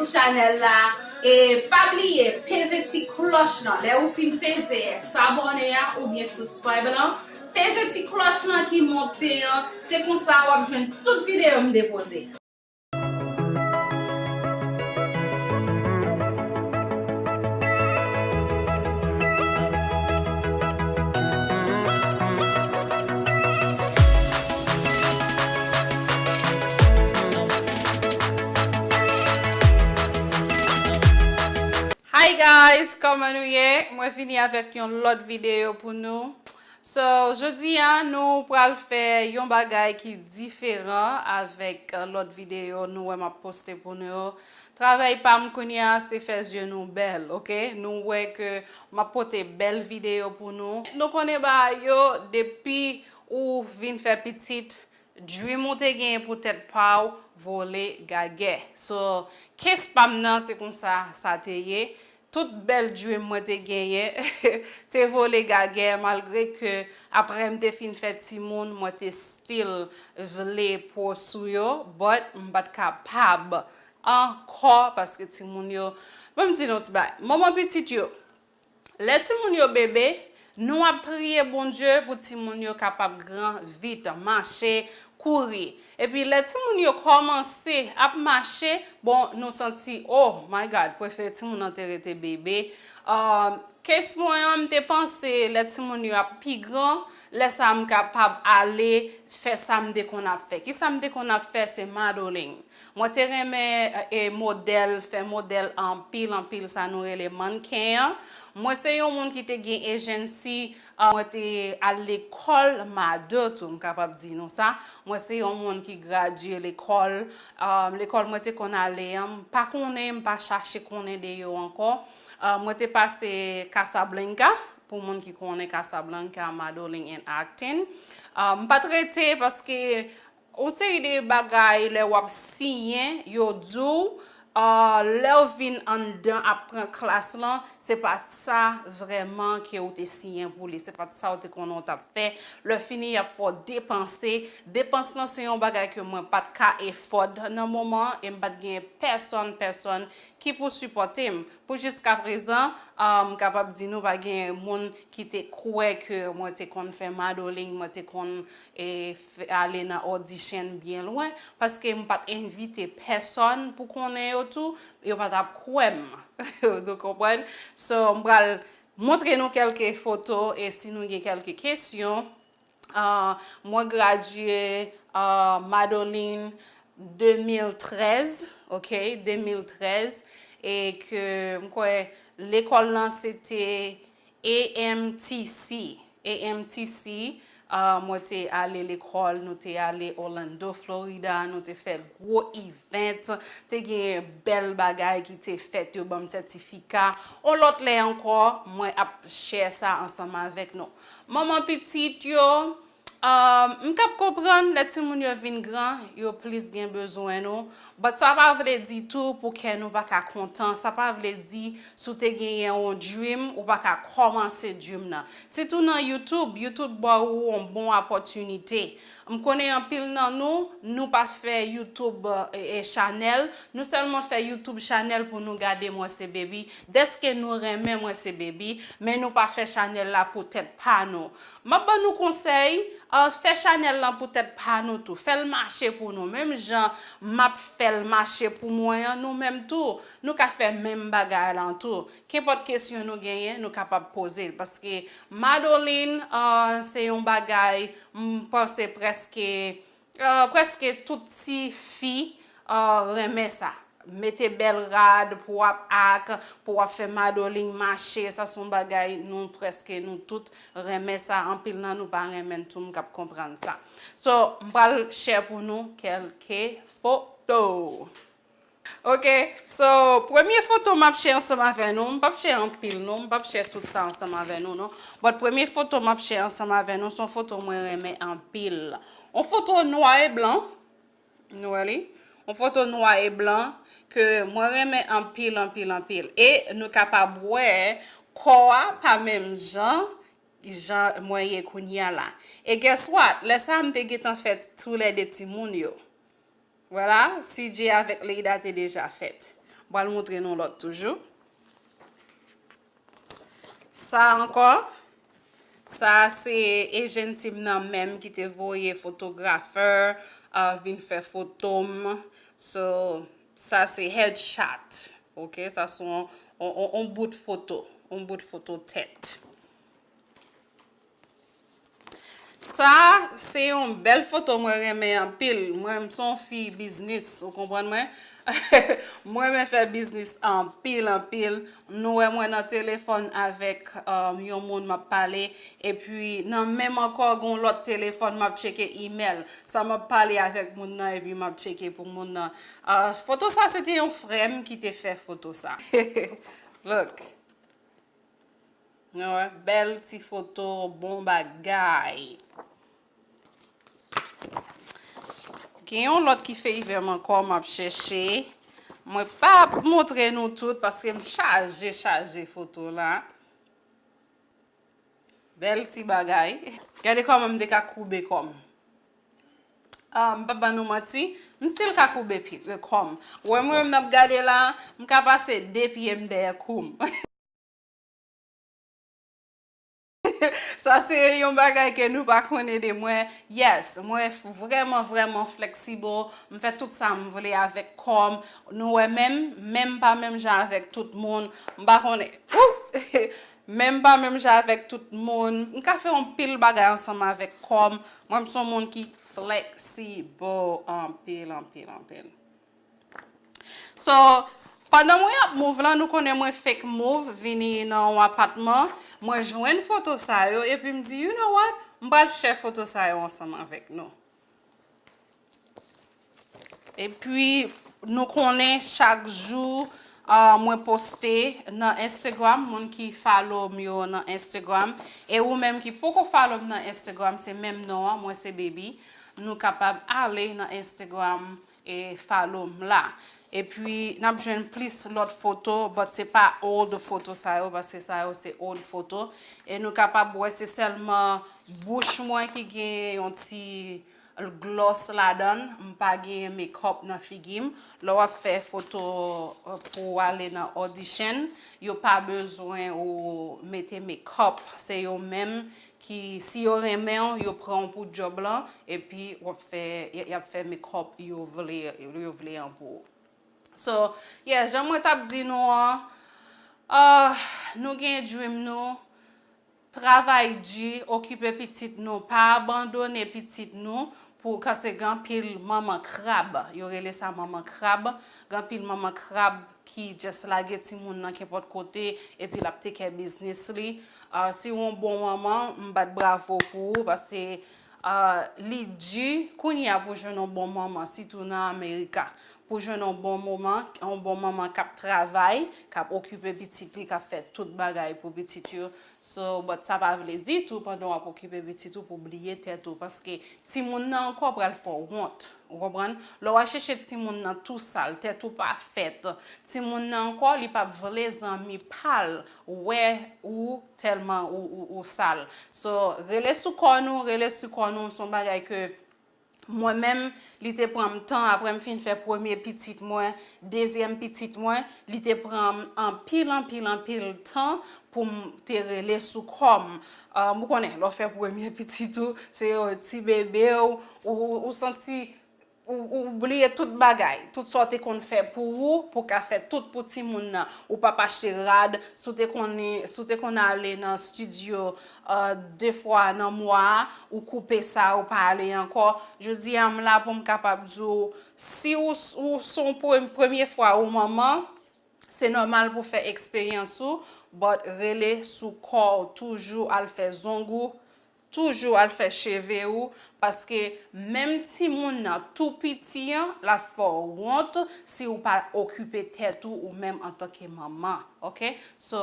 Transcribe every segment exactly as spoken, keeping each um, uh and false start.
Chanèl la. E pa bliye peze ti klòch lan. Lè ou fin peze sabòne a oubyen subscribe lan, peze ti klòch lan ki monte an. Se konsa w ap jwenn tout videyo m depoze. Hi guys, kòman nou ye? Mwen vini avèk yon lòt videyo pou nou. So, jodi a, nou pral fè yon bagay ki diferan avèk, uh, lòt videyo nou wè m ap poste pou nou yo. Travay pa m kounye a, se fè zye nou bèl, oke? Nou wè ke m ap pote bèl videyo pou nou. Nou konnen bagay yo, depi ou vin fè pitit, dream ou te genyen pou tèt pa w vole gagè. So, case pa m nan, se konsa sa te ye. Tout bèl dream mwen te genyen te vole gagè, malgre ke apre m te fin fè timoun, mwen te still vle pursue yo, but m pa t kapab ankò, paske timoun yo, ban m di nou ti bagay. Manman pitit yo, lè timoun yo bebe, nou ap priye Bondye pou timoun yo kapab gran vit, mache, kouri. Epi lè timoun yo kòmanse ap mache, bon, nou santi, oh my God, prefere timoun nan te rete bebe. Um, case mwen an, m te panse lè timoun yo ap pi gran, lè sa a m kapab ale fè sa m te konn ap fè. Kisa m te konn ap fè? Se modeling. Mwen te renmen, e, modèl, fè modèl anpil, anpil, sa nou rele mannken an. Mwen se yon moun ki te gen ejensi, a, mwen te al lekòl mado tou, m kapab di nou sa. Mwen se yon moun ki gradye lekòl, a, lekòl mwen te konn ale an, m pa konnen, m pa chache konnen de yo ankò. A, mwen te pase Casablanca, pou moun ki konnen Casablanca, modeling and acting. A, m pa t rete paske yon seri de bagay, lè w ap siyen, yo di w, a, lè w vin anndan ap pran klas lan, se pa sa vrèman ke w te siyen pou li, se pa sa w te konnen w t ap fè. Lè fini, y ap fè w depanse. Depans lan se yon bagay ke mwen pa t ka afford nan moman an, e m pa t genyen pèsòn, pèsòn ki pou sipòte m. Pou jiskaprezan, a, m kapab di nou pa gen moun ki te kwè ke mwen te konn fè modeling, mwen te konn, e, fè, ale nan audition byen lwen, paske m pa t envite pèsòn pou konnen yo tou, yo pa t ap kwè m. Nou konprann? So, m pral montre nou kèlke foto, e si nou gen kèlke kesyon, a, mwen gradye, a, modeling de mil trèz, oke, de mil trèz, e ke m kwè lekòl lan se te A M T C. A M T C, a, mwen te ale lekòl, nou te ale Orlando, Florida, nou te fè gwo event, te gen bèl bagay ki te fèt, yo ban m sètifika. On lòt lè ankò, mwen ap share sa ansanm avèk nou. Manman pitit yo, um, m kab konprann lè timoun yo vin gran, yo plis gen bezwen nou. But sa pa vle di tou pou kè nou pa ka kontan. Sa pa vle di si w te genyen yon dream, ou pa ka kòmanse dream nan. Sitou nan YouTube, YouTube ba ou yon bon opòtinite. M konnen anpil nan nou, nou pa fè YouTube, e, e, chanèl. Nou sèlman fè YouTube chanèl pou nou gade Mwen se Baby. Dèske nou renmen Mwen se Baby, men nou pa fè chanèl la pou tèt pa nou. M ap ban nou konsèy, a, fè chanèl lan pou tèt pa nou tou. Fè l mache pou nou. Menm jan m ap fè l mache pou mwen an, nou menm tou, nou ka fè menm bagay lan tou. Kenpòt kesyon nou genyen, nou kapab poze l. Paske modeling, a, se yon bagay, m panse prèske, a, prèske tout ti fi, a, renmen sa. Mete bèl rad pou w ap ak, pou w ap fè modeling mache, sa se yon bagay nou prèske nou tout renmen sa. Anpil nan nou pa renmen l tou, m kab konprann sa. So, m pral share pou nou kèlke foto. Ok, so, premye foto m ap share ansanm avè nou, m p ap share anpil non, m p ap share tout sa ansanm avè nou non. But premye foto m ap share ansanm avè nou, se yon foto mwen renmen anpil. Yon foto nwa e blan, nou wè li? Yon foto nwa e blan ke mwen renmen anpil, anpil, anpil. E nou kapab wè kò a pa menm jan, jan mwen ye kounye a la. E guess what? Lè sa a m te gentan fè toulède timoun yo. Vwala, C J avèk Leida te deja fèt. Pral montre nou lòt toujou. Sa ankò, sa se agency m nan menm ki te voye fotografè, uh, vin fè foto m. So, sa se headshot. Ok, sa se yon, yon, yon, yon bout foto, yon bout foto tèt. Sa se yon bèl foto mwen renmen anpil. Mwen, m se yon fi biznis, ou konprann mwen? Mwen renmen fè biznis anpil, anpil. Nou wè mwen nan telefòn avèk, um, yon moun m ap pale. Epi, nan menm ankò, gen yon lòt telefòn m ap tcheke imèl. Sa m ap pale avèk moun nan, epi m ap tcheke pou moun nan. Uh, foto sa, se te yon frè m ki te fè foto sa. Look. Nou wè, bèl ti foto, bon bagay. Gen yon lòt ki fè ivè m ankò, m ap chèche. Mwen pa ap montre nou tout paske m chaje, chaje foto la. Bèl ti bagay. Gade kòman m te ka koube kò m. Ah, m pa ban nou manti, m still ka koube pi, kò m. Ou wè mwen menm m ap gade la, m ka pase de pye m dèyè kou m. Sa se yon bagay ke nou pa konnen de mwen. Yes, mwen f-, vrèman, vrèman flexible. M fè tout sa m vle avèk kò m. Nou wè menm, menm pa menm jan avèk tout moun. M pa konnen. Ou! Menm pa menm jan avèk tout moun. M ka fè yon pil bagay ansanm avèk kò m. Mwen, m se yon moun ki flexible anpil, anpil, anpil. So, pandan mwen ap move lan, nou konnen mwen fake move, vini nan yon apatman, mwen jwenn foto sa yo, epi m di, "You know what? M pral share foto sa yo ansanm avèk nou." Epi, nou konnen chak jou, ah, mwen poste nan Instagram, moun ki follow m yo nan Instagram. E ou menm ki poko follow m nan Instagram, se menm non an, mwen se Baby. Nou kapab ale nan Instagram e follow m la. Epi, n ap jwenn plis lòt foto, but se pa old foto sa yo, paske sa yo se old foto. E nou kapab wè se sèlman bouch mwen ki gen yon ti gloss ladan l. M pa gen makeup nan figi m. Lè w ap fè foto, eh, pou w ale nan audition, yo pa bezwen ou mete makeup. Se yo menm ki, si yo renmen w, yo pran w pou job lan, epi w ap fè, y, y ap fè makeup yo vle, yo vle an pou ou. So, yeah, jan mwen t ap di nou an, ah, nou gen dream nou, travay di, okipe pitit nou, pa abandone pitit nou, pou, paske gen anpil manman krab, yo rele sa manman krab, gen anpil manman krab ki just lage timoun nan kenpòt kote, epi l ap take care biznis li. Ah, si w yon bon manman, m bat bravo pou ou, paske, ah, li di kounye a pou jwenn yon bon manman, sitou nan Amerika. Pou jwenn yon bon moman, yon bon manman k ap travay, k ap okipe pitit li, k ap fè tout bagay pou pitit yo. So, but sa pa vle di tou, pandan w ap okipe pitit ou, pou bliye tèt ou, paske timoun nan ankò pral fè w wont. Ou konprann? Lè w al chèche timoun nan tou sal, tèt ou pa fèt, timoun nan ankò, li p ap vle zanmi pa l wè ou tèlman ou, ou, ou sal. So, rele sou kò nou, rele sou kò nou, se yon bagay ke mwen menm, li te pran m tan, apre m fin fè premye pitit mwen, dezyèm pitit mwen, li te pran m anpil, anpil, anpil tan pou m te rele sou kò m. Ah, ou konnen, lè w fè premye pitit ou, se yon ti bebe w, ou, ou, ou santi, ou, ou bliye tout bagay, tout sa w te konn fè pou ou, pou w ka fè tout pou timoun nan. Ou p ap achte rad, si w te konn, si w te konn ale nan estidyo, ah, de fwa nan mwa a, ou koupe sa, ou pa ale ankò. Jodi a, m la pou m kapab di w, si ou, ou se yon pre-, premye fwa ou manman, se nòmal pou w fè eksperyans ou, but rele sou kò w toujou, al fè zong ou, toujou al fè cheve ou, paske menm timoun nan tou piti an, l ap fè w wont si w pa okipe tèt ou, ou menm antanke manman, ok? So,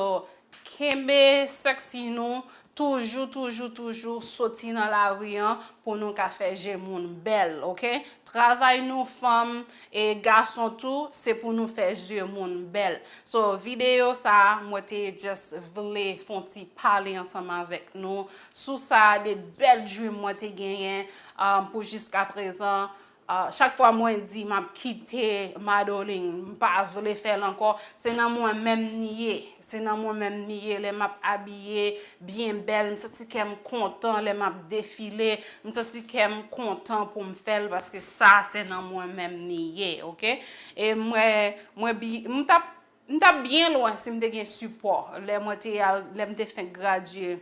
kenbe sexy nou, toujou, toujou, toujou soti nan lari an pou nou ka fè je moun bèl, ok? Travay nou fanm e gason tou, se pou nou fè je moun bèl. So, videyo sa a, mwen te just vle fè yon ti pale ansanm avèk nou sou sa, de bèl dream mwen te genyen, um, pou jiskaprezan. Ah, chak fwa mwen di m ap kite modeling, m pa vle fè l ankò, se nan mwen menm li ye. Se nan mwen menm li ye. Lè m ap abiye byen bèl, m santi kè m kontan. Lè m ap defile, m santi kè m kontan pou m fè l, paske sa se nan mwen menm li ye, oke? E mwen, mwen bi-, m t ap, m t ap byen lwen si m te gen sipò. Lè mwen te al, lè m te fenk gradye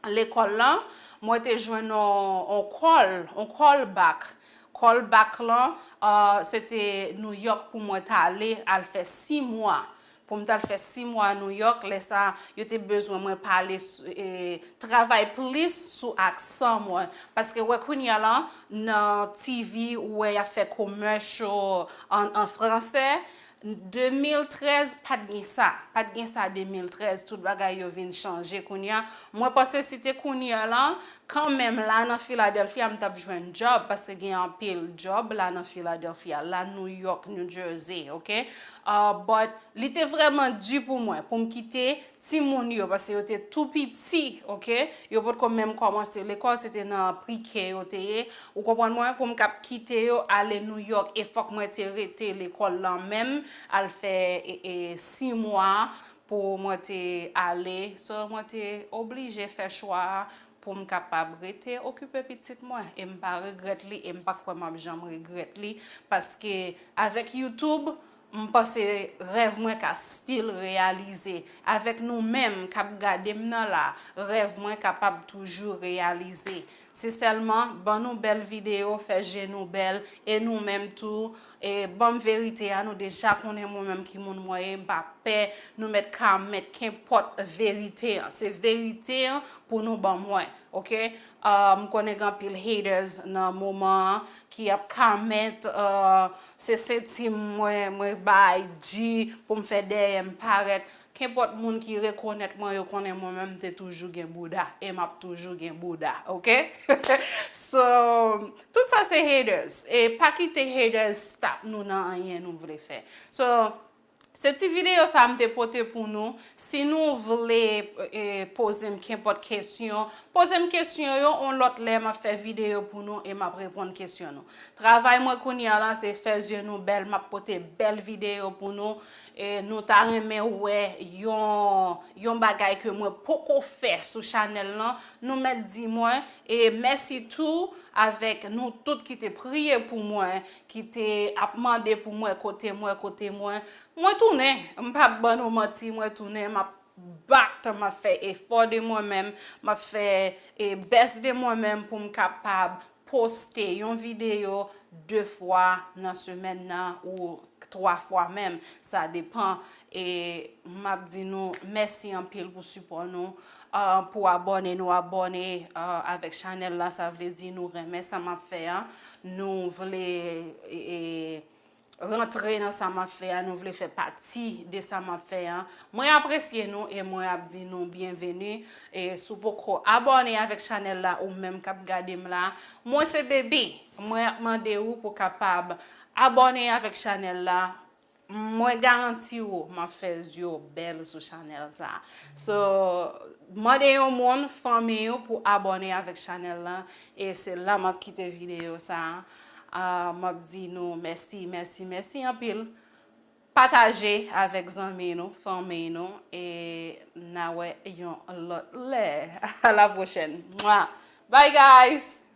lekòl lan, mwen te jwenn on, on call, on call back. Call back lan, ah, se te New York pou mwen t ale, al fè sis mwa. Pou m t al fè sis mwa New York, lè sa, yo te bezwen mwen pale, s-, e, travay plis sou aksan mwen. Paske wè kounye a la, nan T V, ou wè y ap fè commercial an, an fransè. De mil trèz, pa t gen sa. Pa t gen sa de mil trèz, tout bagay yo vin chanje kounye a. Mwen panse si te kounye a la, kanmenm la nan Philadelphia, m t ap jwenn djòb, paske gen anpil djòb la nan Philadelphia, la New York, New Jersey, oke? Ah, but li te vrèman di pou mwen, pou m kite timoun yo, paske yo te tou piti, oke? Yo potko menm kòmanse lekòl, se te nan pre-K yo te ye. Ou konprann mwen? Pou m kab kite yo, ale New York, e fòk mwen te rete lekòl lan menm, al fè, e, e, sis mwa pou mwen te ale. So, mwen te oblije fè chwa a pou m kapab rete okipe pitit mwen. E m pa regrèt li, e m pa kwè m ap janm regrèt li, paske avèk YouTube, m panse rèv mwen ka still reyalize. Avèk nou menm k ap gade m nan la, rèv mwen kapab toujou reyalize. Se sèlman ban nou bèl videyo, fè je nou bèl, e nou menm tou, e ban m verite a, nou deja konnen mwen menm ki moun mwen ye, m pa pè nou mèt ka mèt kenpòt verite an. Se verite an pou nou ban mwen, oke? Ah, m konnen gen anpil haters nan moman an ki ap comment, ah, se senti m mwen, mwen bay G pou m fè dèyè m parèt. Kenpòt moun ki rekonèt mwen, yo konnen mwen menm m te toujou gen bouda, e m ap toujou gen bouda, oke? So, tout sa se haters. E pa kite haters stop nou nan anyen nou vle fè. So, se ti videyo sa m te pote pou nou. Si nou vle, e, poze m kenpòt kesyon, poze m kesyon yo, on lòt lè m ap fè videyo pou nou e m ap reponn kesyon nou. Travay mwen kounye a la, se fè zye nou bèl, m ap pote bèl videyo pou nou. E nou ta renmen wè yon, yon bagay ke mwen poko fè sou chanèl lan, nou mèt di mwen. E mèsi tou avèk nou tout ki te priye pou mwen, ki te ap mande pou mwen kote mwen, kote mwen. Mwen tounen, m p ap ban nou manti, mwen tounen, m ap bat, m ap fè efò de mwen menm, m ap fè, e, bèst de mwen menm pou m kapab poste yon videyo de fwa nan semèn nan ou twa fwa menm, sa depan. E m ap di nou mèsi anpil pou sipò nou, ah, pou abòne nou abòne, ah, avèk chanèl la, sa vle di nou renmen sa m ap fè a, nou vle, e, e, rantre nan sa m ap fè a, nou vle fè pati de sa m ap fè a. Mwen apresye nou e mwen ap di nou byenveni. E si w poko abòne avèk chanèl la, ou menm k ap gade m la, mwen se Baby. Mwen ap mande ou pou kapab abòne avèk chanèl la. Mwen garanti ou, m ap fè zye w bèl sou chanèl sa. So, mande yon moun, fanmi w pou abòne avèk chanèl la. E se la m ap kite videyo sa a. Ah, m ap di nou mèsi, mèsi, mèsi anpil. Pataje avèk zanmi nou, fanmi nou, e n a wè yon lòt lè. A la pwochèn. Mwa. Bye, guys!